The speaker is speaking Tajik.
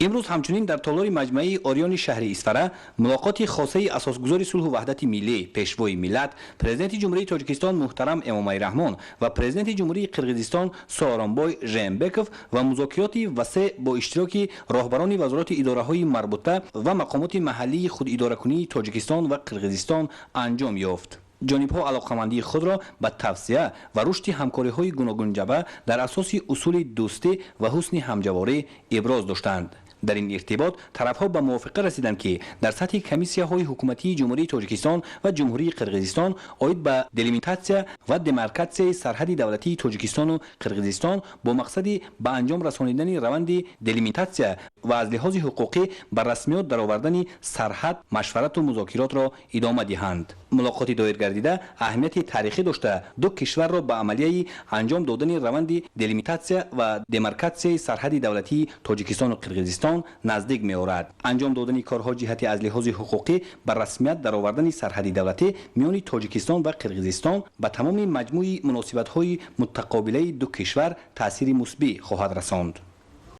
Имрӯз ҳамчунин дар толори маҷмааи Ориёни шаҳри Исфара мулоқоти хосаи асосгузори сулҳу ваҳдати миллӣ, пешвои миллат, Президенти Ҷумҳурии Тоҷикистон муҳтарам Эмомалӣ Раҳмон ва Президенти Ҷумҳурии Қирғизистон Сооронбой Жээнбеков ва музокироти васеъ бо иштироки роҳбарони вазорати идораҳои марбута ва мақомоти маҳаллии худидоракунии Тоҷикистон ва Қирғизистон анҷом ёфт. Ҷонибҳо алоқамандии худро ба тавсеа ва рушди ҳамкориҳои гуногунҷаба дар асоси усули дӯстӣ ва ҳусни ҳамҷаворӣ иброз доштанд. Дар ин иртибот тарафҳо ба мувофиқа расиданд, ки дар сатҳи комиссияҳои ҳукуматии Ҷумҳурии Тоҷикистон ва Ҷумҳурии Қирғизистон оид ба делимитатсия ва демаркатсияи сарҳади давлатии Тоҷикистону Қирғизистон бо мақсади ба анҷом расонидани раванди делимитатсия ва аз лиҳози ҳуқуқӣ ба расмиёт даровардани сарҳад машварату музокиротро идома диҳанд. Мулоқоти доиргардида аҳамияти таърихӣ дошта, ду кишварро ба амалияи анҷом додани раванди делимитатсия ва демаркатсияи сарҳади давлатии Тоҷикистону Қирғизистон наздик меорад. Анҷом додани корҳо ҷиҳати аз лиҳози ҳуқуқӣ ба расмият даровардани сарҳади давлатӣ миёни Тоҷикистон ва Қирғизистон ба тамоми маҷмӯи муносибатҳои мутақобилаи ду кишвар таъсири мусбӣ хоҳад расонд.